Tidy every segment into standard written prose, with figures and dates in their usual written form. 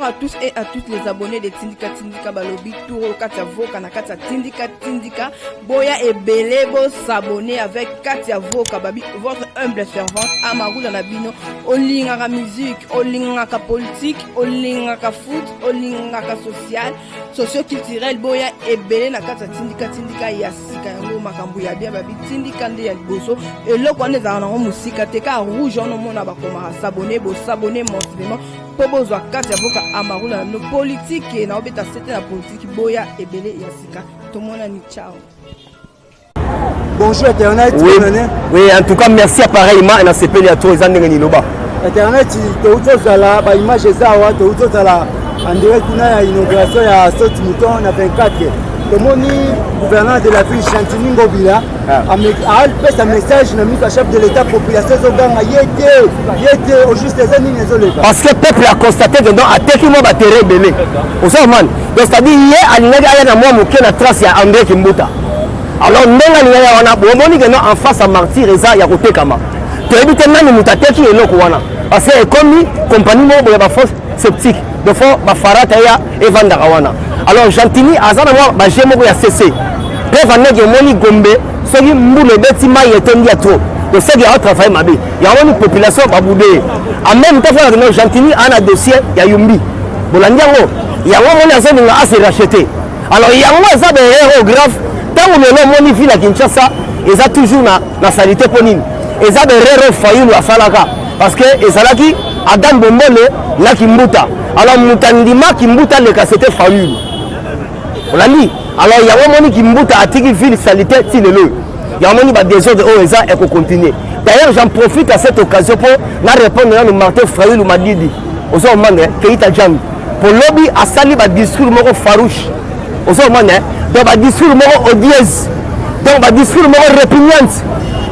Bonjour à tous et à toutes les abonnés de Tindika Tindika Balobi Touro Katia Voka na Katia Tindika Tindika Boya ebele bo s'abonner avec Katia Voka babi votre humble servante Amarula na bino olingaka musique olingaka politique olingaka foot olingaka social socio-culturel boya ebele na kati ya Tindika Tindika ya sika yango makambo ya bien babi Tindika nde ya liboso eloko wana ezalaka nango mosika te kaka rouge wana omona bakomaka s'abonner bo s'abonner massivement mpo bozwa kati ya voka amarula na bino politike na obeta sete na politike boya ebele ya sika tomonani ciao. Bonjour Internet. Oui, oui, en tout cas, merci appareillement na sepeli ya trop eza ndenge niloba. Internet touti ozala ba image eza awa touti ozala en direct kuna ya inauguration ya saute mouton na 24 tomoni gouverneur de la ville Gentiny Ngobila ah. apesa message na miso ya chef de l'état population ezoganga ye te ye te au juste eza nini ezoleka parce que peuple a constaté que donc ateki mwa baterrain ebele oza omani donc c'est-à-dire ye alingaki aya na mwa moke na trace ya André Kimbuta alors ndenge alingaki ya wana bomoni que non en face ya martyr eza ya kotekama toyebi te nani moto ateki eloko wana parce que ekomi compagnie moko boye ya bafosse septique de fo bafarata ya evandaka wana alors Gentini aza na mwa baje moko ya cc mpe vandeke omoni gombe soki mbula ebeti mai etondi ya trop donc seki yango travaille mabe yango ni population babude ye en même temps fona kino Gentini aa na dossier ya yumbi bolandi yango yango omoni azolinga ase racheter alors yango eza baerreur oyo grave ntango lelo omoni ville ya Kinshasa eza toujours na, na salite mpo nini eza baerreur oyo Fayulu asalaka parce que ezalaki Adam Bombole na Kimbuta alors moto andima Kimbuta aleka c'était Fayulu olandi alors yango omoni Kimbuta atiki ville salite ti lelo oyo yango omoni badésordre oyo eza ekocontinue d'ailleurs j'en profite à cette occasion mpo na répondre nanu Martin Fayulu Madidi oza omana Keita Jang po lobi asali badiscours moko farouche oza omana donc badiscours moko odieuse donc badiscours moko répugnante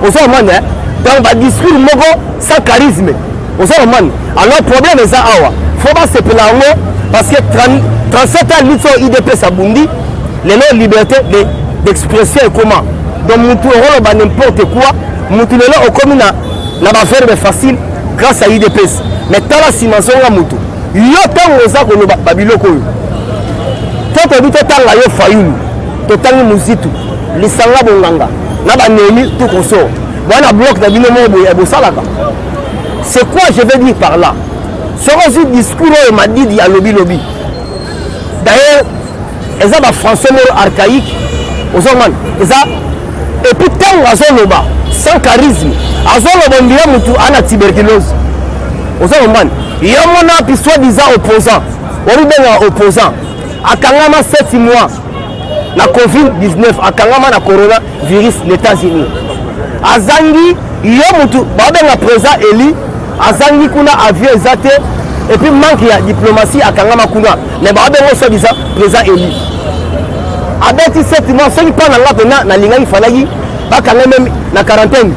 oza omana donc badiscours moko sans charisme oza omana alors problème eza awa fo basepela yango parce que 30, 37 ans lutte oyo UDPS abundi lelo liberté d'expression ekoma donc mutu okoloba n'importe quoi mutu lelo okomi na, na baverbe facile grâce à UDPS mais tala nsima zonga mutu yo ntango oza koloba babiloko oyo to toyebi totanga yo Fayulu totangi Muzitu lisanga bonganga na baneli tout consort wana bloc na bino moko boye bosalaka c'est quoi je veux dire par là soki ozwi discours oyo Madidi alobi lobi d'ailleurs eza bafrançais moko archaïque ozomana eza et puis ntango azoloba sans charisme azoloba ondira motu ana tuberculose oza komana yo mona puis soi disant opposant omibengaka opposant akangama 7 mois na covid-19 akangama na coronavirus na États-Unis azangi yo motu babenga président eli azangi kuna avion eza te et puis manque ya diplomatie akangama kuna mais babenga soi disant président eli abeti 7 mois soki mpa na nga mpena nalingaki falaki bakanga meme na quarantaine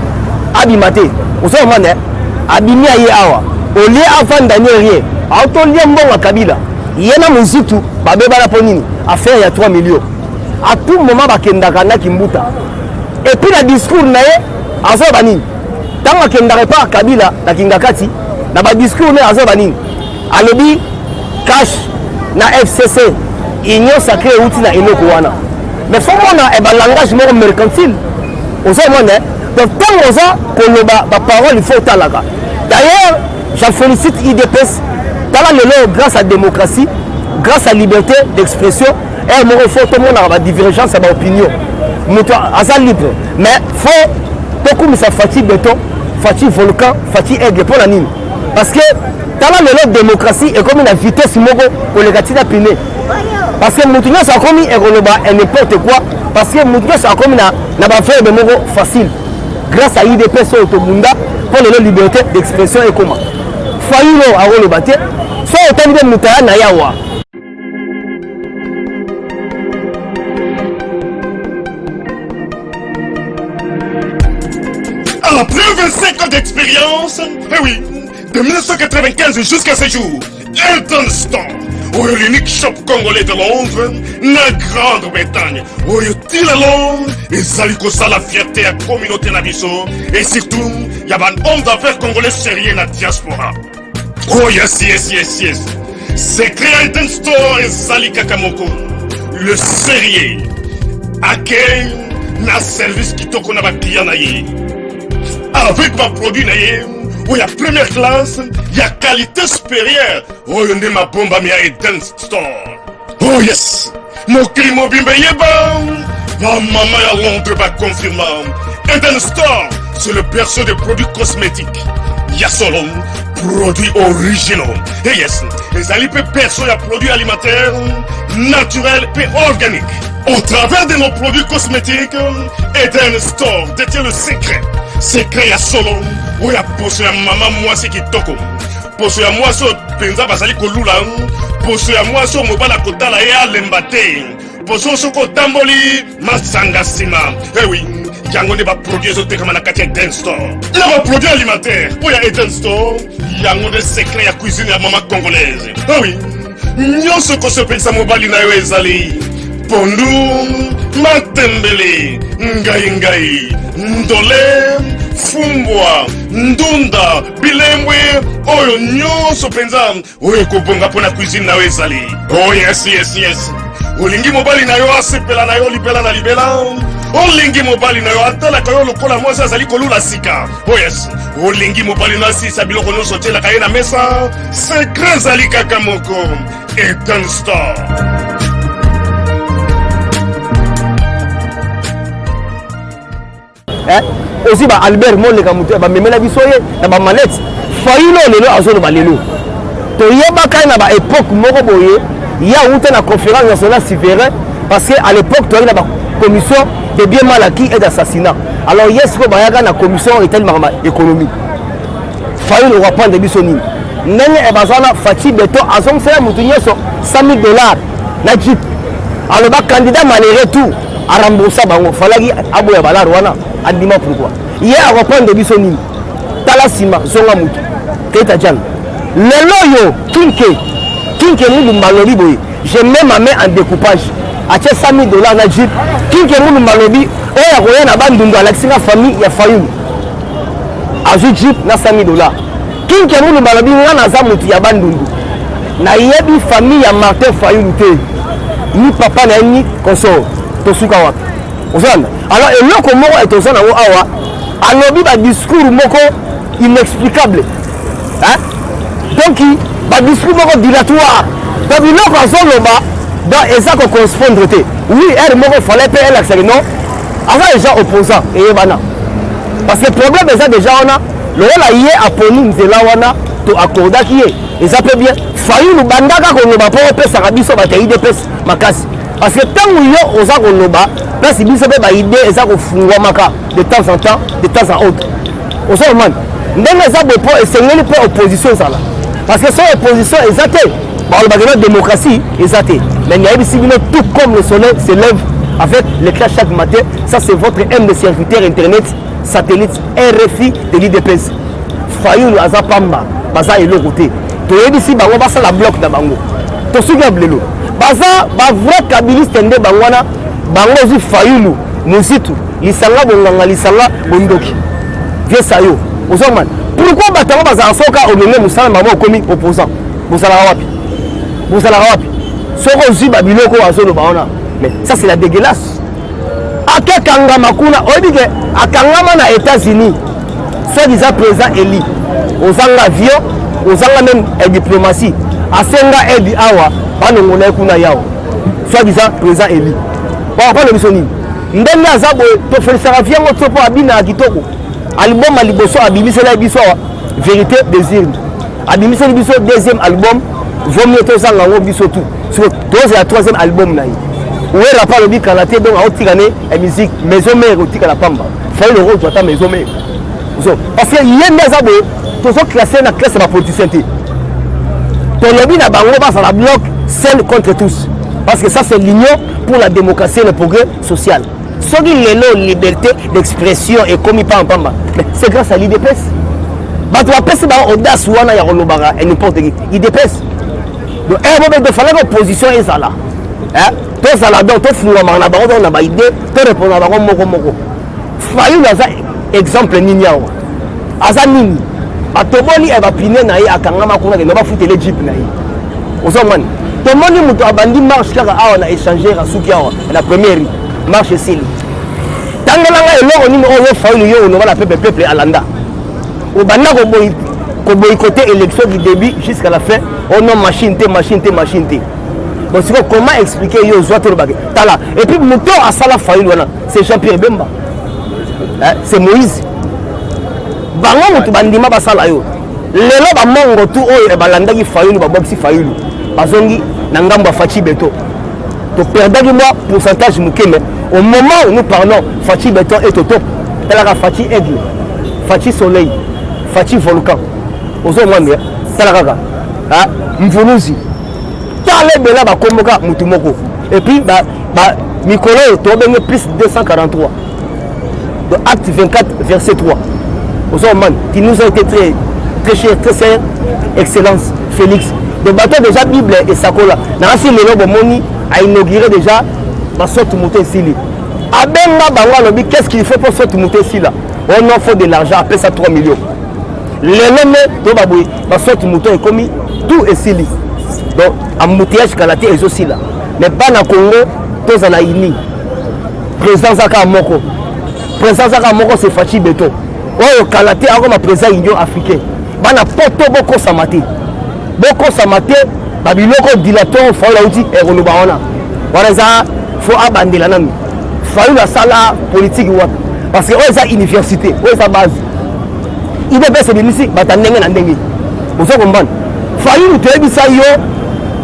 abima te oza komana abimi aye awa olie avanda ni rien aotolia mbongo ya Kabila ye na Muzitu babebana mpo nini affaire ya 3 millions à tout moment bakendaka na Kimbuta et puis na discours na ye azoba nini ntango akendaka epa Kabila na Kingakati na badiscours na ye azoba nini alobi cash na FCC union sacrée euti na eloko wana mais fo mona e balangage moko mercantile oza mona donc ntango oza koloba baparole il faut otalaka d'ailleurs j'en félicite UDPS tala lelo grâce à démocratie grâce à liberté d'expression ere moko fo tomonaka badivergence ya baopinion moto aza libre mais fo tokumisa Fatshi béton Fatshi volcan Fatshi aigle mpo na nini parce que tala lelo démocratie ekomi na vitesse moko koleka ntina pine parce que moto nyonso akomi ekoloba n'importe quoi parce que moto nyonso akomi na, na baverbe moko facile grâce à UDPS oyo tobunda mpo lelo liberté d'expression ekoma Fayulu akoloba te so otali mpe moto aya na yawa. Après 25 ans d'expérience, eh oui, de 1995 jusqu'à ce jour, Elton Store, oyo l'unique shop congolais de Londres, na Grande-Bretagne, oyo tila Londres, ezali kosala fierté ya communauté na biso, et surtout, ya ba hommes d'affaires congolais sérieux na diaspora. Oh yes, yes, yes, yes. Secret ya Eden Store ezali kaka moko, le sérieux, accueil na service kitoko na baclient na ye avec baproduit na ye oyo ya première classe ya qualité supérieure. Oyo nde mabombami ya Eden Store. Oh yes, mokili mobimba eyeba, bamama ya Londres baconfirma: Eden Store, c'est le berceau des produits cosmétiques ya solo, produits originaux. Et yes, ezali mpe berceau ya produits alimentaires naturels mpe organiques. Au travers de nos produits cosmétiques, Eden Store détient le secret, secret ya solo oyo ya poso ya mama mwasi kitoko, poso ya mwasi oyo mpenza bazali kolula, poso ya mwasi oyo mobali akotala ye alemba te, poso soki otamboli masanga nsima. Ewi, yango nde baproduit ezotekama na kati ya Eden Store na baproduit alimentaire oyo ya Eden Store. Yango nde secret ya cuisine ya mama congolaise. Ewi, nyonso kosepelisa mobali na yo ezali pondu, matembele, ngai ngai, ndole, fumbwa, ndunda, bilembwe, oyo nyonso mpenza oyo ekobonga mpo na cuisine na yo ezali. Oh yes, yes, yes. Olingi mobali na yo asepela na yo libela na libela, olingi mobali na yo atalaka yo lokola mwasi azali kolula sika. Oh yes, olingi mobali na asilisa biloko nyonso otielaka ye na mesa. Secret ezali kaka moko, Eden Store. Eh? Ozwi ba Albert Moleka, moto bamemela biso ye na bamalete. Fayulu oyo lelo azoloba, lelo toyebaka ye na baépoque moko boye, ye awuta na Conférence nationale souverain, parce que à l'époque toyaki na bacommission de bien mal acquis et d'assassinat. Alors ye sikoyo bayaka na commission etali makambo ya économie. Fayulu okoapprendre biso nini? Ndenge baza wana, Fatshi Béton azongisela motu nyonso 100 000 $ na jeep. Aloba candidat malheureux tout aremboursa bango. Falaki aboya balare wana, andima. Pourquoi ye akoprendre biso nini? Tala nsima, zonga motu. Keita Jan lelo oyo, Kinke Kinke Mulumba alobi boye: "Je mets ma main en découpage." Atie 100 000 dollars na jeep. Kinke Mulumba alobi oyo akoya na Bandundu, alakisi nga famille ya Fayulu, azwi jeep na 100 000 $. Kinke Mulumba alobi: "Nga naza motu ya Bandundu, nayebi famille ya Martin Fayulu te, ni papa na ye ni consort." Tosuka wapi? Ozolanda? Alors eloko moko toza nango awa, alobi badiscours moko inexplicable, hein? Donc badiscours moko dilatoire. Donc biloko azoloba, donc eza kocorrespondre te. Oui, ere moko fallait mpe elakisaki non, aza déjà opposant, eyebana, parce que problème eza déjà wana. Lokola ye aponi nzela wana, to accordaki ye, eza mpe bien. Fayulu, bandaka koloba mpo opesaka biso bato ya UDPS makasi, parce que ntango yo oza koloba, place biso mpe baidée eza kofungwamaka de temps en temps, de temps en autre. Oza komani ndenge eza boye, mpo esengeli mpe opposition ezala, parce que so opposition eza te, balobaka no démocratie eza te. Mais nayebisi bino, tout comme le soleil se lève avec l'éclat chaque matin, ça c'est votre humble serviteur internet satellite RFI de l'UDPS. Fayulu aza pamba, baza eloko te. Toyebisi bango basala bloc na bango. Tosuki ya lelo, baza bavrai kabiliste nde bango wana. Bango ozwi Fayulu, Muzitu, lisanga bonganga, lisanga bondoki, vie sayo. Ozomana pourquoi bato yango bazala soka omeme mosala bango okomi opposant? Bozalaka wapi? Bozalaka wapi? Soki ozwi babiloko oyo azoloba wana, mais ça c'est la dégueulasse. Akekangama kuna, oyebi ke akangama na États-Unis, soi-disant président élu. Ozanga avion, ozanga même diplomatie, asenga aide awa, balongola ye kuna yawa, soi-disant président élu. Bakopana biso nini? Ndenge aza boye, tofelisaka vie yango to mpo abinaka kitoko. Album ya liboso abimiseli biso awa, Vérité des urnes. Abimiseli biso deuxième album, Vaut mieux tozanga yango biso tout. Siko tozela troisième album na ye. Wera mpe alobi kala te, donc aotika ne ya musique Maison Mère, otikala pamba. Fayulu okozwa ata Maison Mère, parce que ye nde aza boye. Tozoclasse na classe ya bapoliticien te. Tolobi na bango bazala bloc, seul contre tous, parce que ça c'est l'Union pour la démocratie et le progrès social. Soki lelo liberté d'expression ekomi pamba, mais c'est grâce à l'UDPS. Bato bapesi bango audace wana ya kolobaka n'importe qui, UDPS. Donc bobe falaki opposition ezala, tozala, donc tofungwamaka na bango, donc na baidée torépondre na bango moko moko. Fayulu aza exemple nini awa? Aza nini? Batoboli bapine na ye, akangama kuna, kende bafutele jeep na ye. Ozo mani tomoni moto abandi marche kaka awa na échangeur, asuki awa na première marche, esili. Tangelanga eloko nini oyo Fayulu yo oloba na peuple, peuple alanda. Obanda koboycotter élection du début jusqu'à la fin. Oh non, machine te, machine te, machine te. Bon, sikoyo comment expliquer yo ozwa tolobake tala? Et puis moto asala Fayulu wana, c'est Jean-Pierre Bemba, hein? C'est Moïse. Bango moto bandima basala yo. Lelo bamongo tu oyo balandaki Fayulu, babwakisi Fayulu, bazongi na ngambo ya Fatshi Béton. Toperdaki mwa pourcentage moke, mais au moment où nous parlons, Fatshi Béton est au top. Talaka Fatshi aigle, Fatshi soleil, Fatshi volcan. Ozomwambe, tala kaka mvuluzi, tala ebela bakomboka motu moko. Et puis mikolo oyo tobenge plus 243 de Acte 24 verset 3, ozomani, qui nous a été très très cher, très cher, excellence Félix de bato. Déjà Bible esakola nakasi. Lelo bomoni ainauguré déjà basaut-de-mouton, esili. Abenga bango, alobi: "Qu'est ce qu'il faut pour saut-de-mouton esila?" "Oh non, faut de l'argent." Apesa 3 millions. Lelo me to baboye basaut-de-mouton ekomi tout esili. Donc embouteillage kala te ezosila. Mais bana Congo, tozala uni. Président aza kaka moko, président aza kaka moko, c'est Fatshi Béton oyo kala te akoma président Union africaine. Bana poto, bokosama te, bokosama te. Babiloko dilatoire Fayulu auti ekoloba wana, wana eza fo abandela nanu. Fayulu asala politike wapi? Parce que oyo eza université, oyo eza base. UDPS ebimisi bato ya ndenge na ndenge. Ozo comprendre? Fayulu, toyebisa yo,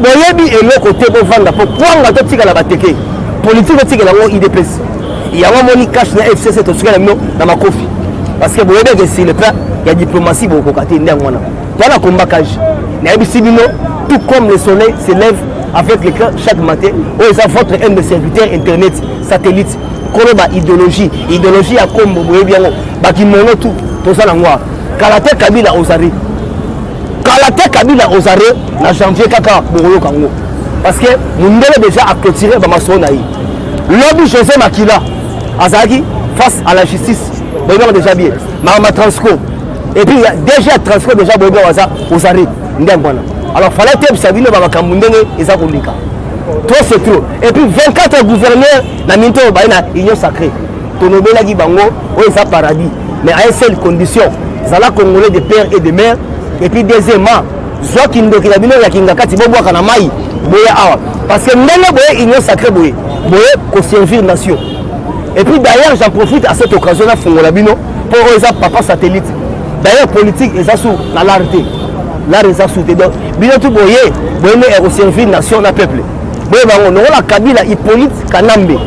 boyebi eloko te. Bovanda mpo kwanga totikala bateke politike, otikela yango UDPS. Yango amoni CACH na FCC, tosukela bino na makofi, parce que boyebi eke sur le plan ya diplomatie bokoka te. Nde yango wana toza na combat cage. Nayebisi bino, tout comme le soleil se lève avec l'écran chaque matin, oyo eza votre humble serviteur internet satellite. Koloba idéologie, idéologie ya kombo, boyebi yango. Bakimono tu toza nango awa. Kala te Kabila ozare, kala te Kabila ozare. Na janvier kaka bokoyoka yango, parce que mondele déjà aclôturé bamasolo na ye. Lobi José Makila azalaki face à la justice, boyebi yango déjà bien. Makambo Transco et puis DG ya Transco déjà, boyebi yango, aza ozare. Nde yango wana. Alors fallait toyebisa bino bamakambo ndenge eza koleka. Trop c'est trop. Et puis 24 gouverneur na minute oyo baye na Union sacrée, tolobelaki bango oyo eza paradis, mais à une seule condition: zala Congolais de père et de mère. Et puis deuxièmement, zwa kindoki na bino ya kinga kati, bobwaka na mai, boye awa, parce que ndenge boye Union sacrée, boye boye koservir nation. Et puis d'ailleurs, j'en profite à cette occasion nafungola bino mpo oyo eza papa satellite. D'ailleurs politique eza su na l'art te, l'art eza su te. Donc bino tu boye, boye nde ekoservir nation na peuple. Boye bango lokola Kabila Hippolyte Kanambe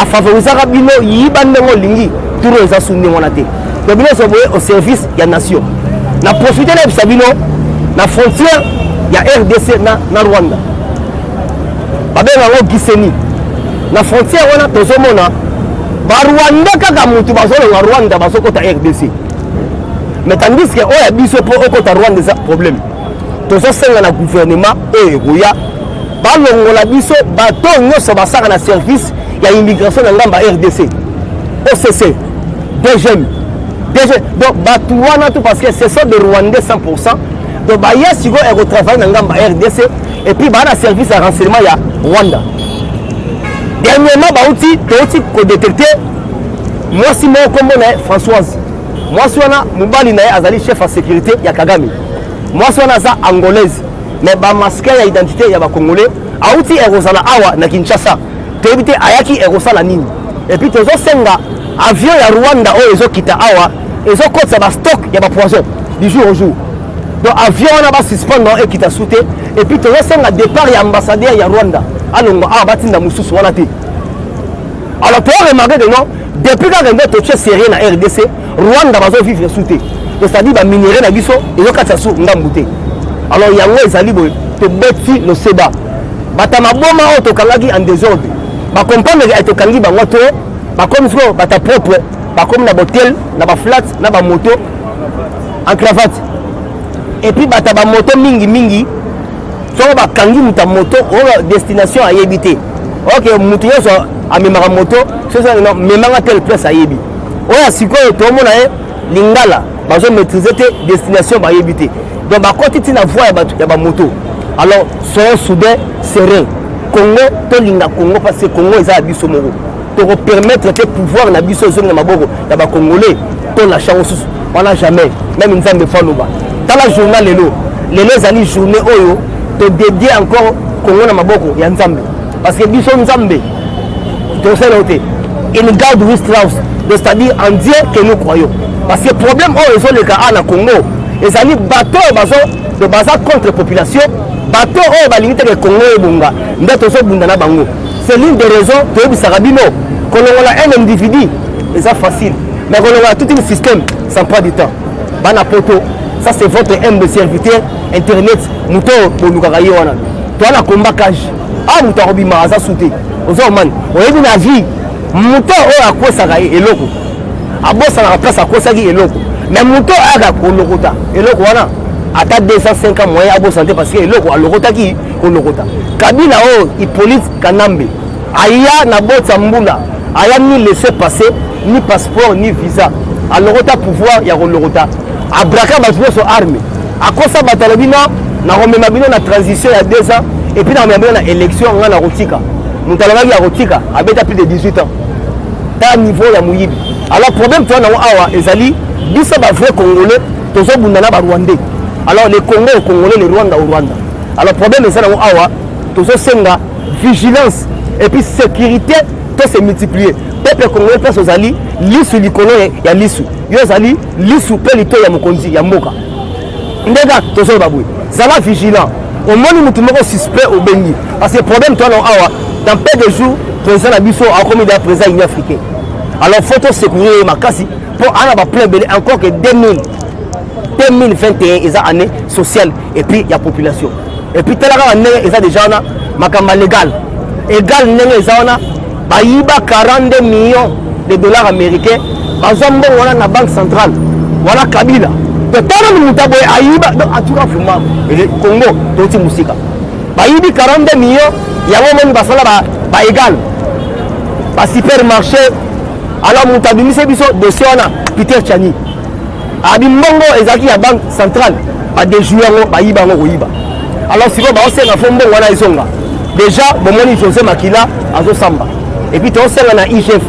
afavorisaka bino, yiba ndenge olingi, turo eza su ndenge wana te. Donc bino nyonso boye au service ya nation. Na profite nayebisa bino, na frontière ya RDC na Rwanda, babenga yango Gisenyi, na frontière wana tozomona Barwandais kaka motu bazolonga Rwanda, bazokɔta RDC. Mais tandis que oyo ya biso, mpo okɔta Rwanda eza problème. Tozosenga na gouvernement oyo ekoya balongola biso bato nyonso basaka na service ya immigration na ngambo ya RDC, OCC, DGM, DG. Donc bato wana tout, parce que ce sont des Rwandais 100. Donc baya sikoyo ekotravaille na ngambo ya RDC et puis baa na service ya renseignement ya Rwanda. Dernièrement bauti, touti kodétecter mwasi moko, kombo na ye Françoise. Mwasi wana, mobali na ye azali chef ya sécurité ya Kagame. Mwasi wana aza Angolaise, mais bamasque ya identité ya Bacongolais. Auti ekozala awa na Kinshasa, toyebi te ayaki ekosala nini. Et puis tozosenga, avion ya Rwanda oyo ezokita awa ezokotisa bastock ya bapoison du jour au jour. Donc avion wana basuspendre, ekita su te. Et puis tozosenga départ ya ambassadeur ya Rwanda, alongwa awa, batinda mosusu wana te. Alors toremarquer que non, depuis kaka nde totie sérieux na RDC, Rwanda bazovivre su te. C'est-à-dire baminerais na biso ezokatisa su ngambu te. Alors yango ezali boye, tobeti loseba. Bato maboma oyo tokangaki en désordre, bacomprendre ke tokangi bango to bakomi sikoyo bato propre, bakomi na botel, na baflat, na bamoto en cravate. Et puis bato ya bamoto mingimingi, soko bakangi moto ya moto oyo, destination ayebi te. Ok, moto nyonso amemaka moto, soki memanga tel place, ayebi. Oyo ya sikoyo tomona ye lingala bazomaîtrise te, destination bayebi te. Donc bakoti ntina voie ya bato ya bamoto. Alors soyons soudain serein. Congo, tolinga Congo parce que Congo eza ya biso moko. Tokopermettre te pouvoir na biso ezongi na maboko ya bacongolais to na chango susu wana, jamais. Même Nzambe fo aloba. Tala journal lelo, lelo ezali journée oyo todédie encore Congo na maboko ya Nzambe, parce que biso Nzambe tosala te. In God we trust, c'est-à-dire en Dieu que nous croyons, parce que problème oyo ezoleka a na Congo ezali bato oyo bazo baza contre population, bato oyo balingi teke Congo ebonga, nde tozobunda na bango. C'est l'une des raisons toyebisaka bino, kolongola un individu eza facile, mais kolongola tout un système, ça prend du temps. Bana poto, ça c'est votre humble serviteur internet. Moto oyo bolukaka ye wana, toa na combat cage awa, moto akobima aza su te. Oza omani, oyebi na vie, moto oyo akwesaka ye eloko abosanaka place akwesaki eloko, mais moto oyo ayaka kolokota eloko wana, ata 205 ans, moyen abosana te, parce que eloko alokotaki kolokota. Kabila oyo, Hippolyte Kanambe, aya na bota mbula, aya ni laisser passer, ni passeport, ni visa, alokota pouvoir ya kolokota, abraka bato nyonso, arme, akosa bato, alobi no, nakomema bino na transition ya 2 ans et puis nakomema bino na élection, ngai nakotika. Moto alobaki akotika, abeta plus de 18 ans. Ta niveau ya moyibi. Alors problème toza nango awa ezali biso bavrai Congolais tozobunda na Barwandais. Alors le Congo au Congolais, le Rwanda au Rwanda. Alors problème eza nango awa, tozosenga vigilance et puis sécurité to se multiplier. Peuple congolais, place ozali, lisu likolo ya lisu, yo ozali lisu mpe lito ya mokonzi ya mboka. Ndenge tozoloba boye, zala vigilant. Omoni motu moko suspect, obengi, parce que problème toza nango awa, dans peu de jours président na biso akomi deya président Union africaine. Alors faut tosécuriser ye makasi mpo ana baplan ebele. Encore que 2000 2021 eza année sociale et puis ya population. Et puis tala kaka ndenge eza déjà wana, makambo ya légal égal, ndenge eza wana, bayiba 42 millions de dollars américains, bazwa mbongo wana na Banque centrale wana. Kabila to tala moto aboye ayiba. Donc en tout cas vraiment, Congo toti mosika. Bayibi 42 millions yango, omoni basala baégal, basupermarché. Alors moto abimise biso dossier wana, Peter Tiani, abi mbongo ezalaki ya Banque centrale, badéjouer yango, bayiba yango, koyiba. Alors sikoyo baosenga fo mbongo wana ezonga. Déjà bomoni José Makila azosamba. Et puis tozosenga na IGF,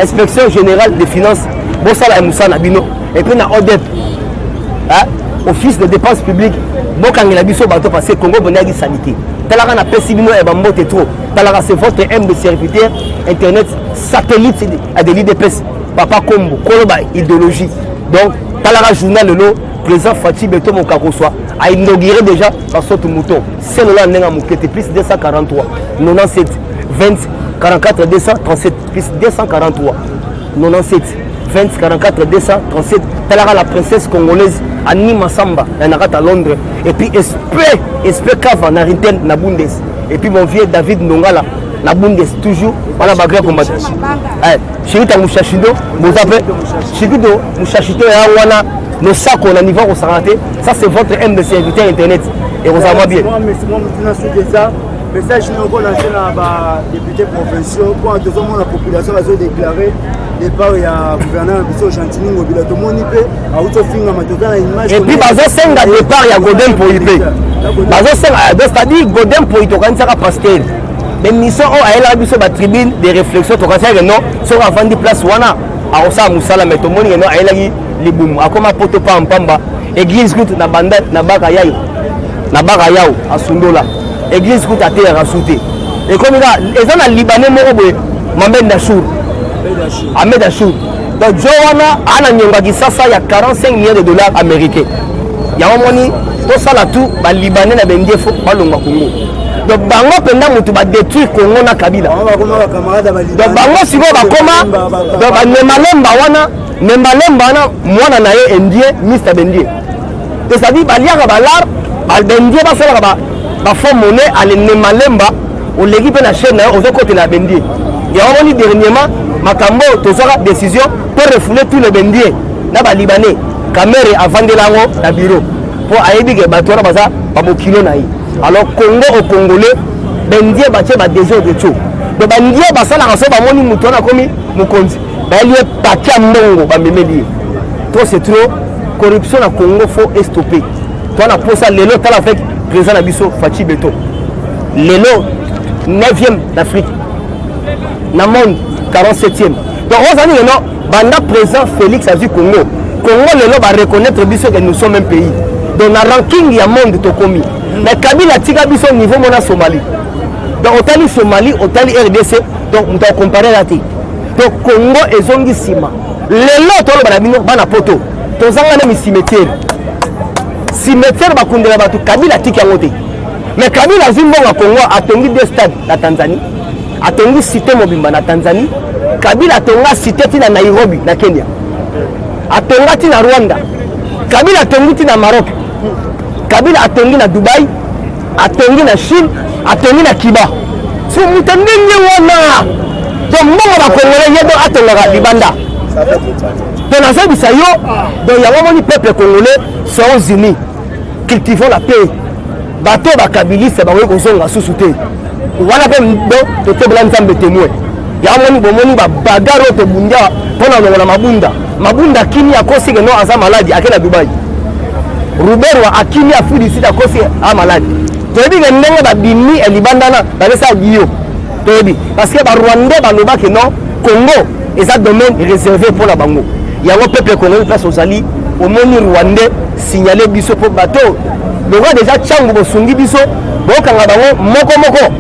Inspection générale des finances, bosala ya mosala na bino, et puis na ODEP, Office de dépense publique, bokangela biso bato, parce que Congo boniaki salité. Talaka, napesi bino ya bambote trop. Talaka, c'est votre humble serviteur internet, satellite de l'UDPS, papa Kombo, koloba idéologie. Donc talaka journal lelo, président Fatshi Béton Mokakoswa ainauguré déjà basaute mouton selola ndenge ya moke te. Plus 243 97 20 44 237, plus 243 97 20 44 237. Talaka la princesse congolaise Annie Massamba na kati ya Londres, et puis Esprit, Esprit Kava na Rintel na Bundes, et puis mon vieux David Ndongala na Bundes, toujours wana bagrand combattant. Shirita Mushashido, boza mpe Shirito Mushashito ya wana losako na niveau kosangana te. Ça c'est votre humble serviteur internet, ekozala mwa bien. Message noko lancé na badéputé provinciaux, mpo tozomona population bazodéclare départ ya gouverneur na biso Gentiny Ngobila. Tomoni mpe auti ofingama, toza na image. Et puis bazosenga départ ya Godin Mpoi mpe bazosenga, c'est-à-dire Godin Mpoi tokanisaka pasteur, mais mission oyo ayelaka biso batribune de réflexion, tokanisaka non, soki avandi place wana akosala mosala, mais tomoni ke non, ayelaki libumu, akoma poto pampamba. Église kutu na banda na baka yayo, na baka yao asundola église kutu, ateyaka su te. Ekomi kaka eza na Libanais moko boye, Mamed Nachour, Ahmed Achour. Donc jo wana ana niongo Kisasa ya 45 millions de dollars américains. Yango moni tosala tout, Balibanais na bendie fo balongwa Congo. Donc bango mpenza motu badétruire Congo na Kabila. Donc bango sikoyo bakoma, donc banemalemba wana, Nembalemba wana, mwana na ye indien, Mr Bendie, c'est-à-dire baliaka balar Bendie, basalaka bafaux monnaie. Ale Nemalemba oleki mpe na chaîne na yo, ozokotela ya Bendie. Yango moni dernièrement makambo oyo tozwaka décision to refouler tous les Bendie na Balibanais. Kamerhe avandela yango na bureau mpo ayebi ke bato wana baza babokilo na ye. Alors Congo au Congolais, Bendie batie badésordre tio. Donc Bandie basalaka so bamoni moto wana akomi mokonzi, bayeli ye pake ya mbongo, bamemeli ye. Trop c'est trop, corruption na Congo faut estopper. To na posa lelo, tala avec Président na biso Fatshi Beton, lelo 9e d'Afrique, na monde 47e. Donc ozali lelo, banda président Félix azwi Congo, Congo lelo bareconnaître biso que nous sommes un pays. Donc na ranking ya monde tokomi. Mais Kabila atika biso niveau mona Somalie. Donc otali Somalie, otali RDC, donc moto akompare ya te. Donc Congo ezongi nsima. Lelo toloba na bino bana poto, tozanga nemi cimetière. Cimetière bakundela bato, Kabila atiki yango te. Mais Kabila azwi mbongo ya Congo, atongi deux stades na Tanzanie, atongi cité mobimba na Tanzanie. Kabila atonga cité ti na Nairobi na Kenya, atonga ti na Rwanda. Kabila atongi ti na Maroc. Kabila atongi na Dubai, atongi na Chine, atongi na Cuba. So moto ndenge wana, donc mbongo bakongole ye do atongaka libanda. Donc nazobisa yo, donc yango moni peuple congolais, soyons unis, cultivons la paix. Bato bakabiliste bakoki kozonga susu te wana mpe do totebela Nzambe témoin. Yango moni bomoni babagare oyo tobundi awa mpo na longola Mabunda. Mabunda akimi, akosi ke non, aza maladi, ake na Dubai. Ruberwa akimi Afrique du Sud, akosi a maladi. Toyebi ke ndenge babimi ya libanda na bapesa dio, toyebi parce que Barwandais balobaki non, Congo eza domaine réservé mpo na bango. Yango peuple congolais, place ozali, omoni Rwandais, signale biso mpo bato lokola déjà ntango bosungi biso, bokanga bango moko moko.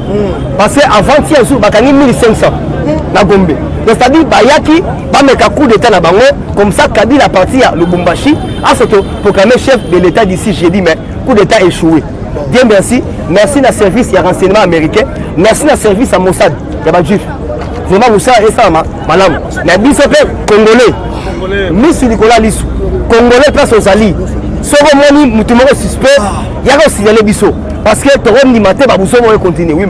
Parce que avant hier jour bakangi 1500 na Gombe. Donc c'est-à-dire bayaki bameka coup d'état na bango, comme ça Kabila à partir ya Lubumbashi asoto proclamé chef de l'état d'ici jeudi. Mais coup d'état échoué, Dieu merci. Merci na service ya renseignement américain, merci na service ya Mossad ya Bajuif. Vraiment mosala esalama malamu na biso mpe congolais, misu likolo ya lisu. Congolais, place ozali, soki omoni motu moko suspect, yaka osignale biso, parce que tokondima te babuso moko econtinue. Oui.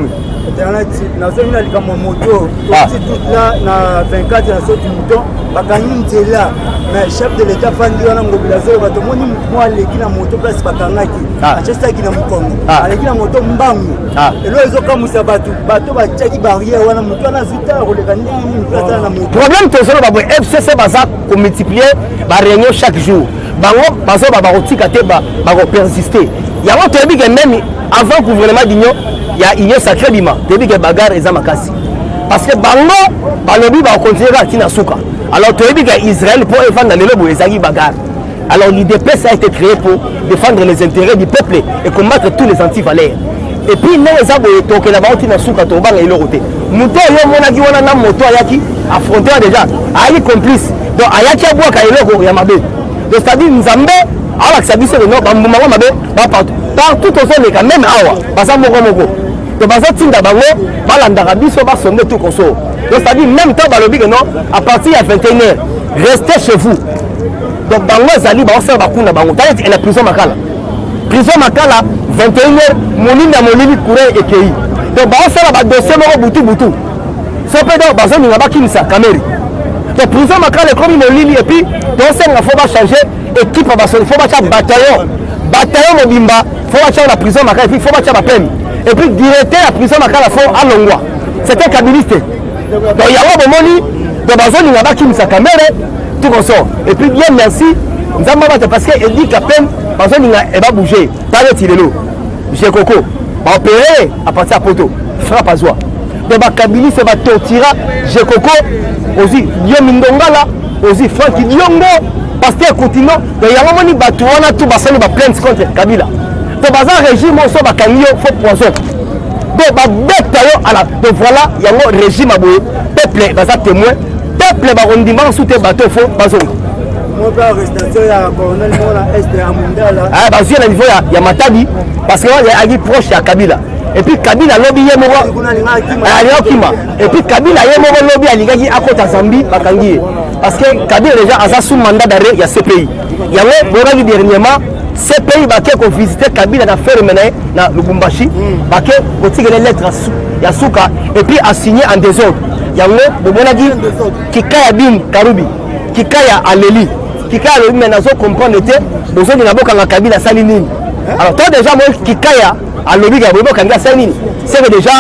Nazongi na likambo ya moto. Toti toute la na 24 na saut mouton, bakangi nzela, mais chef de l'état fandi wana, Ngobila azoloba, tomoni motu moko aleki na moto place bakangaki, atiesaki na mokongo, aleki na moto mbangu. Eloko ezokamwisa bato, bato batiaki barrière wana, motu wana azwi ta koleka ndenge nini place wana na moto? Problème tozoloba boye, FCC baza komultiplier baréunion chaque jour. Bango bazoba bakotika te, bakopersiste. Yango toyebi ke même avant gouvernement d'union ya union sacrée bima, toyebi ke bagarre eza makasi, parce que bango balobi bakocontinue kaka ntina suka. Alors toyebi ke Israël mpo evanda lelo boye ezalaki bagarre. Alors l'UDPS a été créé pour défendre les intérêts du peuple et combattre tous les antivaleurs. Et puis ndenge eza boye, tokenda bango ntina suka, tobanga eloko te. Moto oyo omonaki wana na moto ayaki affronte wana, déjà ayaki complice, donc ayaki abwaka eloko ya mabe. Donc c'est-à-dire Nzambe alakisa biso ke non, bambuma ngo mabe ba partout partout tozoleka, même awa baza moko moko. Donc bazotinda bango balandaka biso, basonde tout conso. Donc c'est-à-dire même temps balobi ke non, à partir ya 21 heures, restez chez vous. Donc bango ezali baosala bakunda bango. Tala na prison Makala, prison Makala, 21 heures molili na molili, courant ekei. Donc baosala badossier moko butu butu so mpe, donc bazolinga bakimisa Kamerhe. Donc prison Makala ekomi molili. Et puis tosenga faut bachange équipe ya basoli, faut batya bataillon, bataillon mobimba faut batya na prison Makala. Et puis faut batya bapeme. Et puis directeur ya prison Makala faut alongwa, c'est un kabiliste. Donc yango bomoni, donc bazolinga bakimisa Kamerhe, tout consort. Et puis bien merci Nzambe abata, parce que Eddy Kapend bazolinga ebabouge ta neti lelo Jekoko baopéré à partir ya poto, frappe azwa. Donc bakabiliste batortira Jekoko, ozwi Diomi Ndongala, ozwi Frank Diongo, pasteur Kutino. Donc yango moni bato wana tu basali baplainte contre Kabila. Donc baza régime oyo so bakangi yo, faut poison, donc babeta yo ala. Donc voilà, yango régime ya boye, peuple baza témoin, peuple bakondima su te. Bato faut bazonga. Moko arrestation ya colonel moko na este ya Mundala. Ah, bazwi na niveau ya Matadi, parce que wana ayaki proche ya Kabila. Et puis Kabila alobi ye moko kuna alingaki akima. Alingaki okima. Et puis Kabila ye moko lobi alingaki akota Zambie, bakangi ye, parce que Kabila déjà aza sous mandat d'arrêt ya CPI. Yango boyokaki dernièrement CPI bake kovisite Kabila na ferme na ye na Lubumbashi, bake kotikela lettre ya suka et puis asigné en désordre. Yango bomonaki Kikaya Bin Karubi, Kikaya aleli, Kikaya alobi: "Me nazo comprendre te, bozolinga bokanga Kabila, asali nini?" Alors to déjà moi Kikaya alobi ka boye bokangi, asali nini? C'est que déjà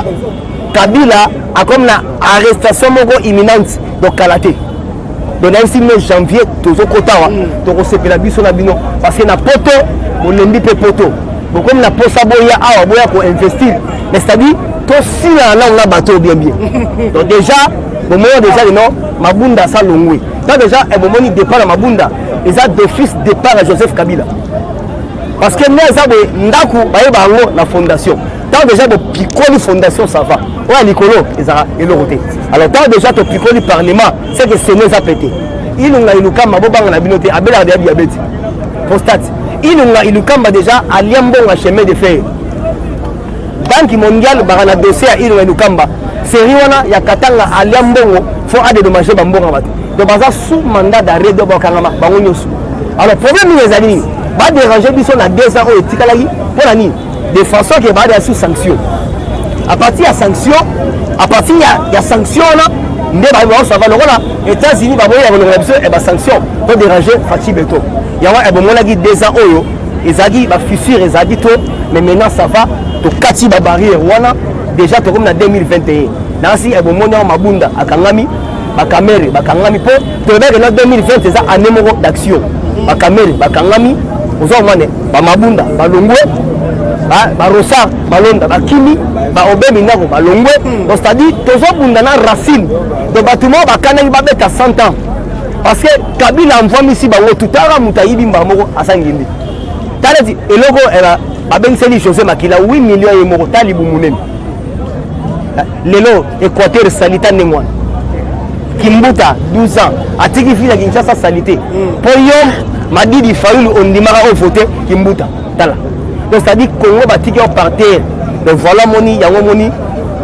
Kabila akomi na arrestation moko imminente. Donc kala te, donc nayebisi bino, janvier tozokota awa, tokosepela biso na bino, parce que na poto bolembi mpe poto. Bokomi na posa boya awa boya ko investir. Mais c'est-à-dire tosilana nano na bato oyo bien bien. Donc déjà bomoni déjà que non Mabunda asa longwe. Donc déjà eh, bomoni départ ya Mabunda eza d'office départ ya Joseph Kabila. Parce que nde eza boye ndako bayeba yango na fondation. Tant déjà bopikoli fondation ça va. Oyo ya likolo ezalaka eloko te. Alors tant déjà topikoli parlement c'est que Sénat eza pete. Ilunga Ilukamba bobanga na bino te abelaka deja diabète. Prostate. Ilunga Ilukamba déjà alia mbongo ya chemin de fer. Banque mondiale baka na dossier ya Ilunga Ilukamba. Série wana ya Katanga alia mbongo faut a dédommager ba mbongo ya bato. Donc baza sous mandat d'arrêt donc bakangama bango nyonso. Alors problème nini ezali nini? Ba déranger biso na 2 ans oyo etikalaki mpo na nini? De façon que ba sous sanction. À partir ya sanction, à partir ya sanction wana nde baosava lokola États-Unis baboyi ya kolongola biso ya ba sanction to déranger Fatshi Beton. Yango ebomonaki 2 ans oyo ezalaki ba fissure ezalaki trop, mais maintenant ça va, tokati ba barrière wana déjà tokomi na 2021. Nasi ebomoni yango Mabunda akangami, bakamere bakangami mpo tolobaki na 2020 eza année moko d'action. Bakamere bakangami, oza komona bamabunda balongwe, barosar balonda bakimi, baobe minako balongwe. Donc c'est-à-dire tozobunda na racine. Donc bato moko bakanaki babeta 100 ans parce que Kabila amvwamisi bango tutaka moto ayibi mbala moko asangi nde tala ti eloko babengiseli José Makila 8 millions ye moko tali libumu nene. Lelo Équateur salita ndenge wana. Kimbuta 12 ans atiki fille ya Kinshasa salite mpo yo Madidi Fayulu ondimaka ovote Kimbuta tala. Donc c'est-à-dire Congo batiki yo par terre. Donc voilà moni yango moni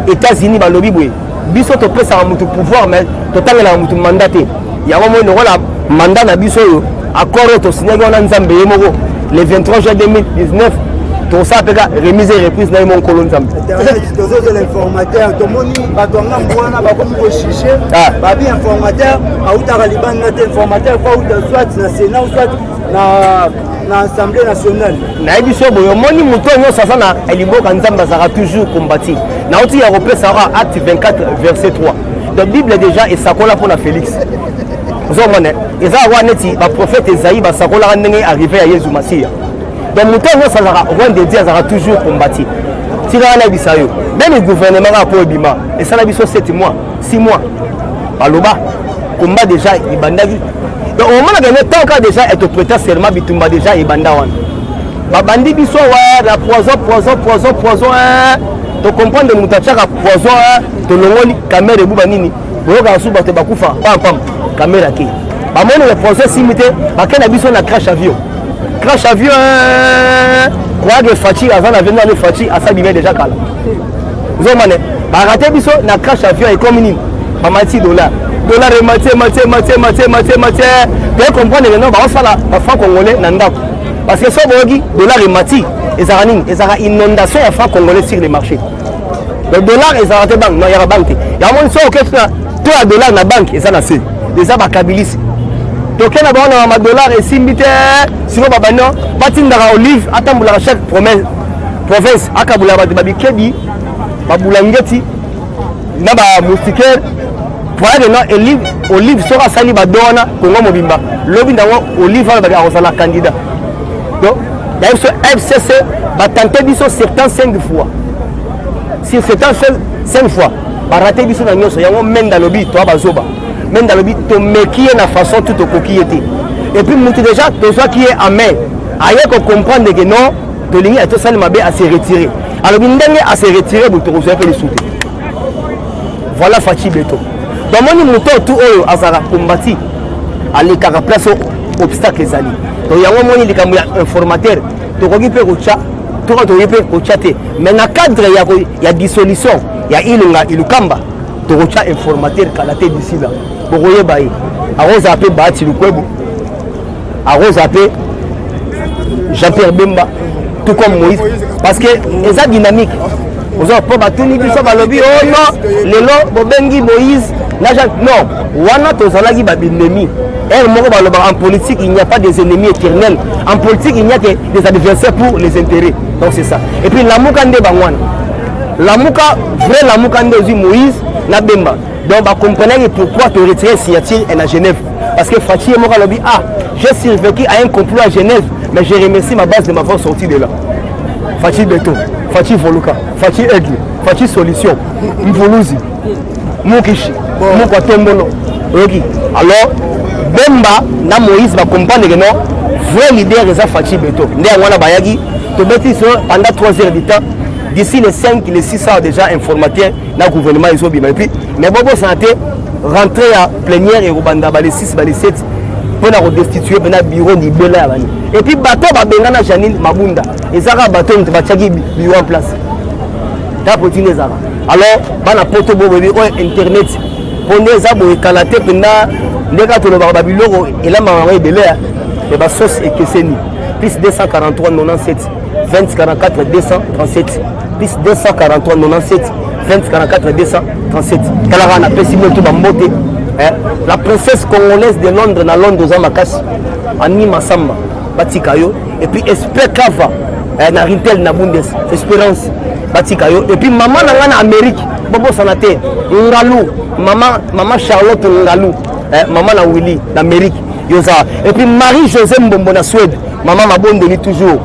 États-Unis balobi boye biso topesaka motu pouvoir mais totangelaka motu mandat te. Yango moni lokola mandat na biso oyo accord oyo tosignaki wana Nzambe ye moko le 23 juin 2019 tosala mpe ka remise et reprise na ye mo nkolo Nzambe. Tozozela informateur, tomoni bato ya ngambo wana bakomi kojuge babi informateur autaka libanda te, informateur po auta soit na Sénat ou soit na Assemblée nationale. Nayebi so boye omoni moto oyo nyonso aza na liboka Nzambe azalaka toujours kombati. Nauti ya kopesa awa acte 24 verset 3. Donc Bible déjà esakola mpona Félix. Ozomona eza wana neti baprophète Esaïe basakolaka ndenge arrivé ya Yesu Masiya. Donc moto oyo nyonso azalaka roi de Dieu azalaka toujours kombati. Tika wana yebisa yo meme gouvernement kaka mpo ebima esala biso 7 mois 6 mois baloba combat déjà ebandaki. Donc omonaka ne tant kaka déjà etoprêta serment bitumba déjà ebanda wana babandi biso wa na poison poison poison poison tocomprendre moto atiaka poison tolongoli kamere ebuba nini boyokaka su bato bakufa pampam kamere ake bamoni le poison esimi te bake na biso na crash avion crash avion croyake Fatshi aza na avion nani Fatshi asabime déjà kala ozomane barate biso na crash avion ekomi nini bamati dollar dollar emati emati emati emati emati emati toye comprendre que non baosala bafranc congolais na ndako parce que so boyoki dollar emati ezalaka nini ezalaka inondation ya franc congolais sur le marché. Le dollar ezalaka te banque non yaka banque te yango moni so oketi na to ya dollar na banque eza na se eza bakabilisi toke na bango na madollar esimbi te sikoyo babandi batindaka olive atambolaka chaque province akabulaka bato babikebi babulangeti na bamoustiquaire voilà que non olive olive soki asali bado wana Kongo mobimba lobi nango olive wana baki akozala candidat. Donc na biso FCC batante biso 75 fois sur 75 fois barate biso na nyonso. Yango Mende alobi toa bazoba, Mende alobi tomeki ye na façon tout tokoki ye te et puis mutu déjà tozwaki ye en main aye kocomprendre que non tolingi tosali mabe ase retire alobi ndenge ase retire boye tokozwa mpe lisu te. Voilà Fatshi Beton. Donc moni moto tu oyo azalaka kombati alekaka place obstacle ezali. Donc yango moni likambo ya informateur tokoki mpe kotya toka tokoki mpe kotya te mais na cadre ya dissolution ya Ilunga Ilukamba tokotya informateur kala te d'ici là bokoyeba ye akozala mpe Bahati Lukwebo akozala mpe Jean-Pierre Bemba tout comme Moïse parce que eza dynamique oza mpo batuni biso balobi oh non lelo bobengi Moïse na Jean non wana tozalaki babinemi ere moko balobaka en politique il n'y a pas des ennemis éternels, en politique il n'y a que des adversaires pour les intérêts. Donc c'est ça. Et puis lamuka nde bango wana lamuka vrai lamuka nde ozwi Moïse na Bemba. Donc bacomprenaki pourquoi to retirer signature na Genève parce que Fatshi ye moko alobi ah j'ai survécu à un complot à Genève mais je remercie ma base de m'avoir sorti de là. Fatshi Beton, Fatshi Voluka, Fatshi Aigle, Fatshi Solution, Mvuluzi, Mukishi, Mukwa Tombono, oyoki. Alors Bemba na Moïse ba comprendre que non, vrai leader eza Fatshi Beton. Nde yango wana bayaki tobeti so pendant 3 heures du temps d'ici les 5 les 6 heures déjà informateur na gouvernement ezobima et puis mais bobosana te rentrée ya plénière ekobanda ba les 6 ba les 7 mpo na kodestitue mpena bureau libela ya bani et puis bato babengana Janine Mabunda eza kaka bato moto batiaki bureau en place ta potine ezalaka alors bana poto bo boyebi oyo internet mpo nde eza boye kala te mpenza nde kaka tolobaka babiloko elambaka yango ebele me basauce ekeseni plus 243 97 20 44 237 plus 243 97 20 44 237 tala kaka napesi bino to bambote eh, la princesse congolaise de Londres na Londres oza makasi Annie Masamba batika yo et puis Esprit Kava eh, na Rintel na Bundes Espérance batika yo et puis mama na ngai na Amérique bobosana te Ngalu mama, mama Charlotte Ngalu eh, mama na Willy na Amérique yo oza et puis Marie José Mbombo na Suède mama mabondeli toujours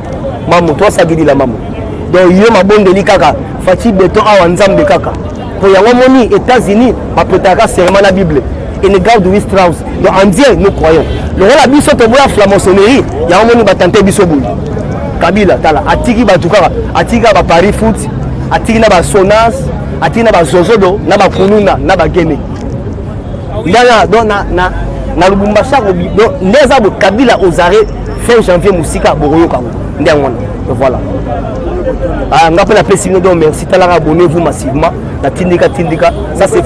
mamu toasakidila mamu donc yo mabondeli kaka Fatshi Beton awa nzambe kaka po yango moni États-Unis bapretaka serment na Bible in God we trust donc en Dieu nous croyons lokola biso toboya franc-maçonnerie yango moni batante biso boye Kabila tala atiki bato kaka atiki kaka ba Paris foot atiki na ba Sonas atiki na ba Zozodo na ba Kuluna na ba Gene ndana donc na na na Lubumbashi donc nde eza boye Kabila aux arrêts fin janvier mosika bokoyoka yango nde yango wana voilà ah, nga mpe napesi bino donc merci talaka abonnez-vous massivement na tindika tindika ça c'est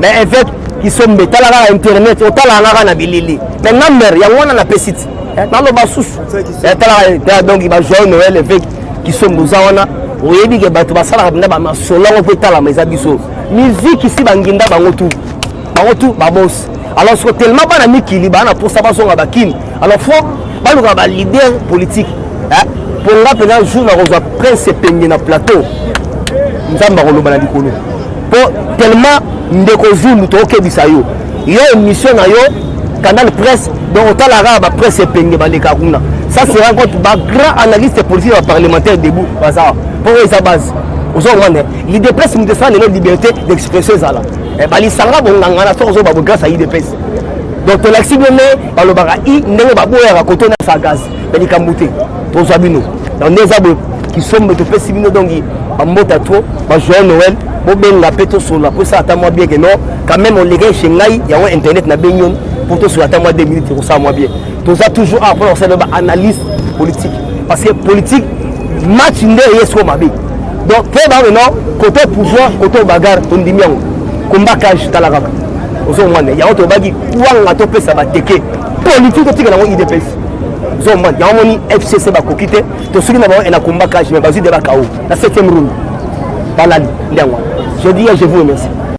mais évêque Kisombe tala kaka internet otala kaka na bilili mais nga mère yango wana napesi ti eh, naloba susu eh, tala donc ba joyeux Noël évêque Kisombe oza wana oyebi ke bato basalaka mpenza bamasolo yango mpo etalama eza biso miziki si banginda bango tu bango tu babos alors siko tellement bana mikili baa na mposa bazonga bakini alors fo baluka ba leader politique mpo nga mpenza jour nakozwa prince epenge na plateau nzambe akoloba na likolo mpo tellement ndeko zulu tokokebisa yo yo émission na yo canal presse donc otalaka kaka bapresse epenge baleka kuna ça se rencontre bagrand analyste politique ya baparlementaire debout baza mpo oyo eza base ozo comprendre l'idps moto esala lelo liberté d'expression ezala eh, balisanga bonganga na soki ozoba grâce à idps donc tolakisi bino nde balobaka i ndenge baboyaka koto na sa gaz me likambo te tozwa bino donc nde eza boye kisombe topesi bino donc bambota trop bajoyeux noël bobenga mpe tosolola mpo esala ata mwa bien ke non quand même olekaki chez ngai yango internet nabengi yo mpo tosolola ata mwa 2 minutes ekosala mwa bien toza toujours awa mpona kosala baanalyse politique parce que politique match nde eye sikoyo mabe donc mpe bango non côté pouvoir côté bagarre tondimi yango combat cage tala kaka ozomona yango tobaki kwanga topesa bateke politique totikela yango idps ozomona yango moni fcc bakoki te tosuki na bango na combat cage mais bazwi de bakao na 7e round balali nde yango je dis je vous remercie.